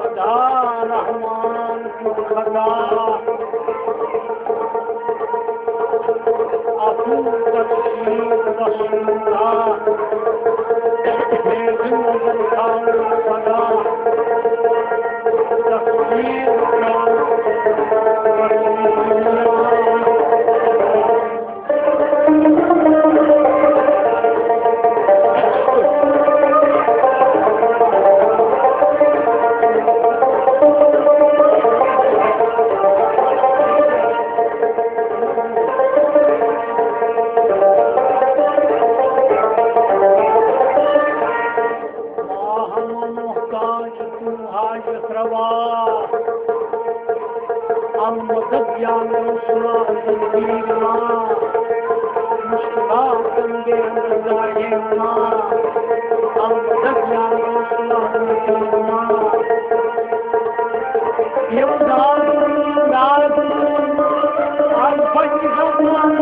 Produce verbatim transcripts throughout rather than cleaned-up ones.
خدا رحمان کیُتھ خدا، آسوٗ تقسیٖم رسول اللہ، بے زِندٕ تھاوُن خدا، تقسیٖم تھاوُن رسول اللہ۔ محتاج تو حاجت روا، ام مدد یا غوث اللہ زندگی ما، مشکلات اندے اندر ظاہر ما، ام مدد یا غوث اللہ زندگی ما۔ یو داد، داد، آج پنج زمان،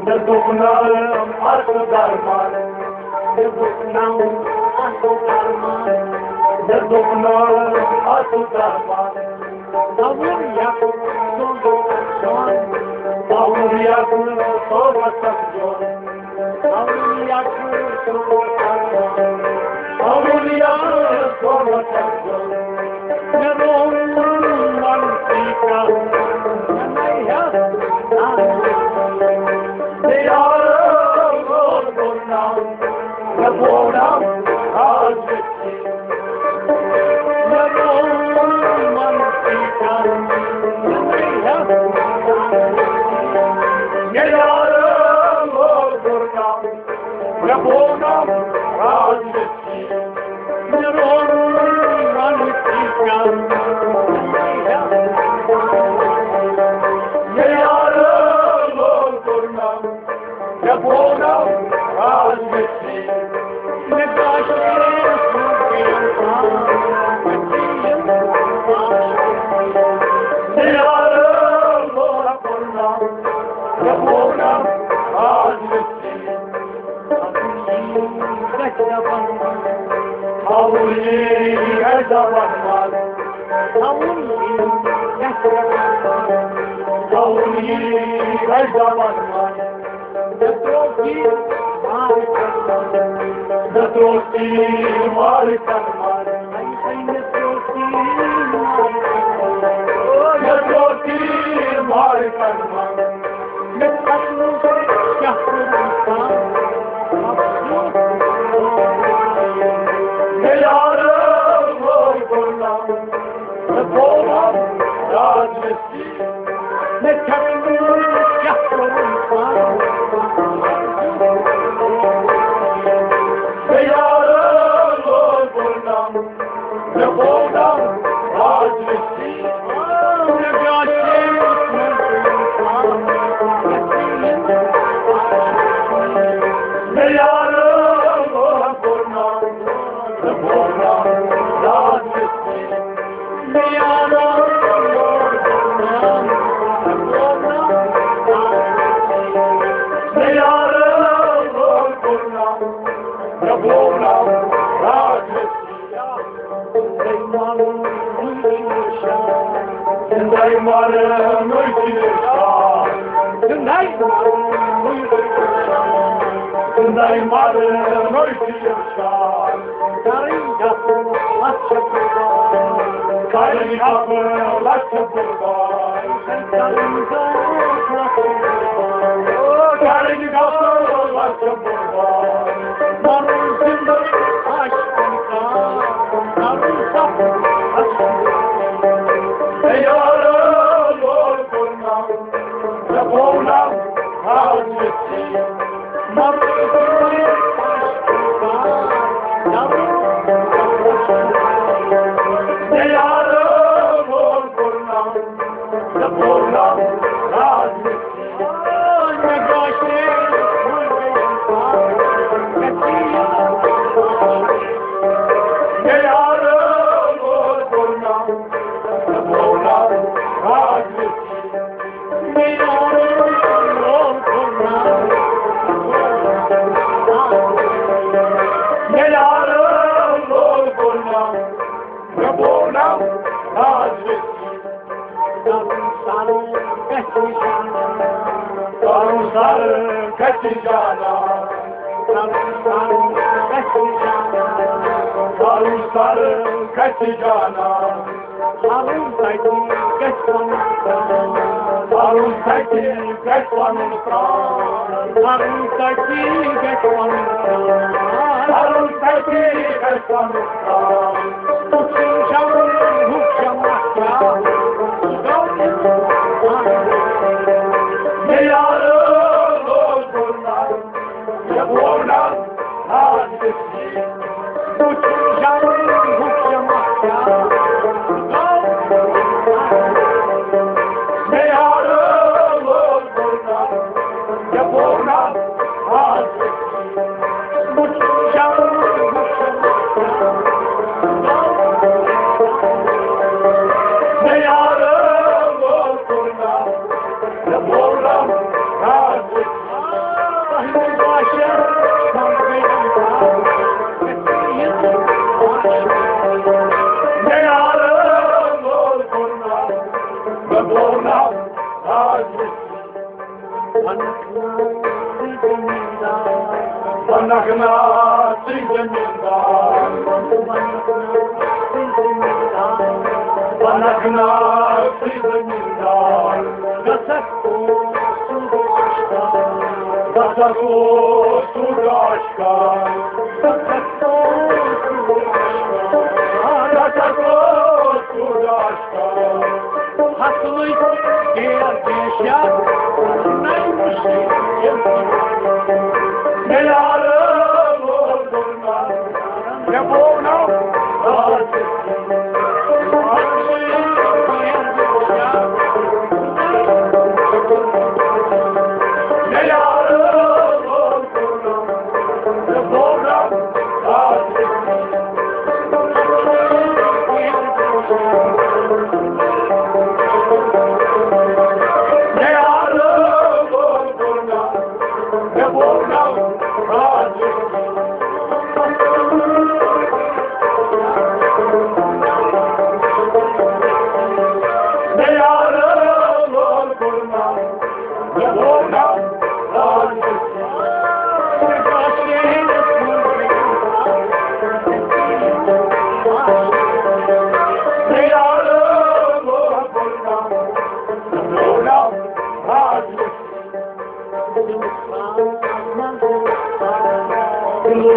مےٚ دوٚپ نہٕ اَتھ درمان، مےٚ دوٚپ نہٕ اَتھ درمان، مےٚ دوٚپ نہٕ اَتھ درمان۔ بہٕ ووٚن یَتھ سوزَتھ جوٚن، بہٕ ووٚن یَتھ سوزَتھ جوٚن، بہٕ ووٚن یَتھ سوزَتھ جوٚن، بہٕ ووٚن یَتھ سوزَتھ جوٚن۔ مےٚ روو وَن پیٖکا، مےٚ نَے ہٮ۪س ناو۔ مےٚ یارو گوٚو ناو، مےٚ گوٚو ناو آز۔ مےٚ روو وَن پیٖکا، مےٚ نَے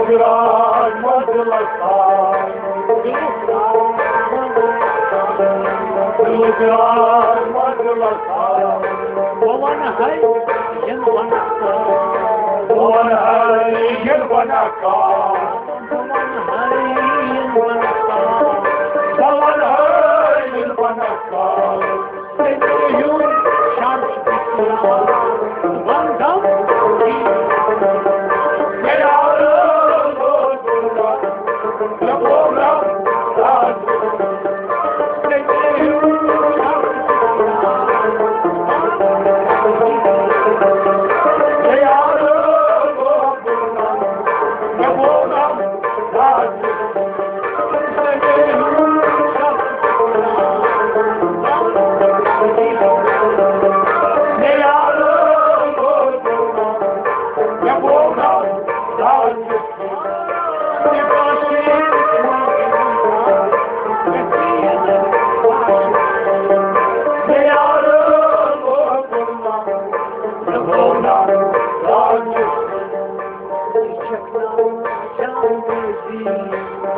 فراق منزلس تام۔ دِلُک فراق منزلس تام۔ بہٕ وَنہٕ ہے یِنہٕ وَنَکھ کانٛہہ۔ بہٕ وَنہٕ ہے یِنہٕ وَنَکھ کانٛہہ۔ بہٕ وَنہٕ ہے یِنہٕ وَنَکھ کانٛہہ۔ بہٕ وَنہٕ ہے یِنہٕ وَنَکھ کانٛہہ۔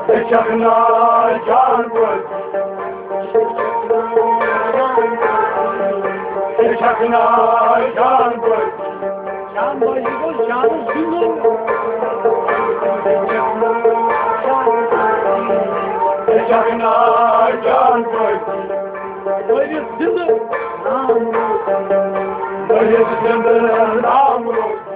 ژٕ چھکھ نا جان بٲزی۔ ژٕ چھکھ نا جان بٲزی۔ جان بٲزی گوٚو جانس دیُن۔ ژٕ چھکھ نا جان بٲزی۔ بٔرِتھ زِندٕ نام روزی۔ بٔرِتھ زِندٕ نام روزی۔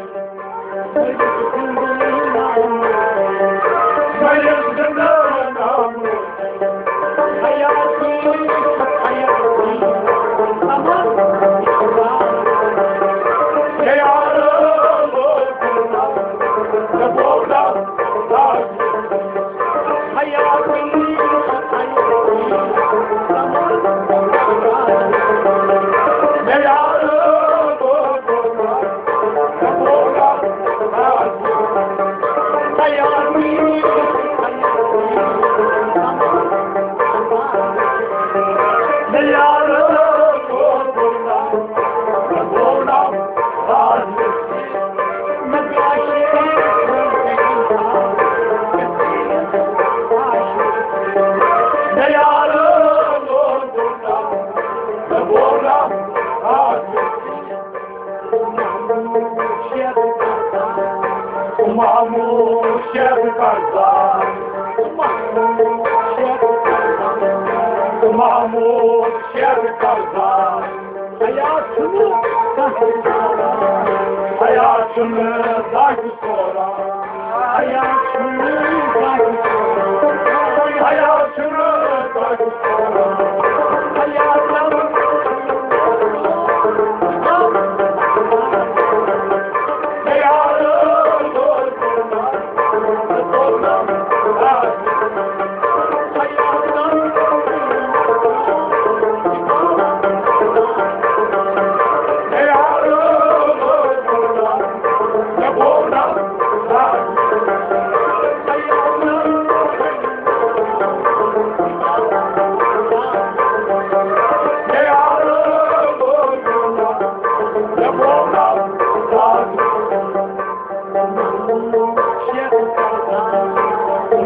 محمود شیخ کرزان۔ محمود شیخ کرزان۔ حیا چھُنہٕ کانٛہہ تہِ سوران۔ حیا چھُنہٕ کانٛہہ تہِ سوران۔ حیا چھُنہٕ کانٛہہ تہِ سوران۔ حیا چھُنہٕ کانٛہہ تہِ سوران۔ حیا چھُنہٕ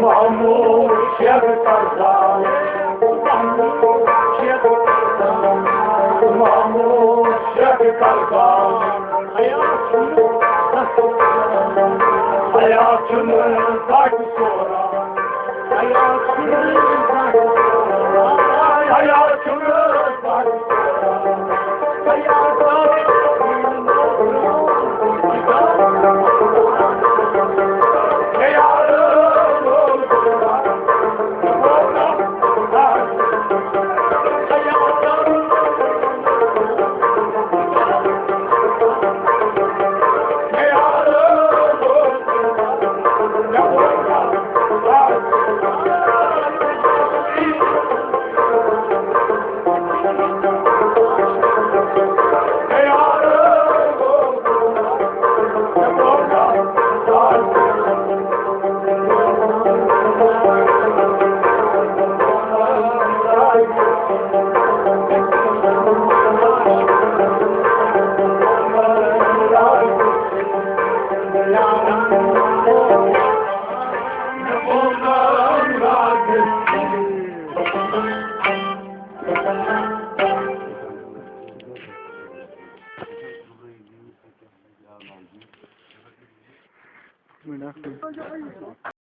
محمود شیخ کرزان۔ محمود شیخ کرزان۔ حیا چھُنہٕ کانٛہہ تہِ سوران۔ حیا چھُنہٕ کانٛہہ تہِ سوران۔ حیا چھُنہٕ کانٛہہ تہِ سوران۔ منٹ، اکھ منٹ۔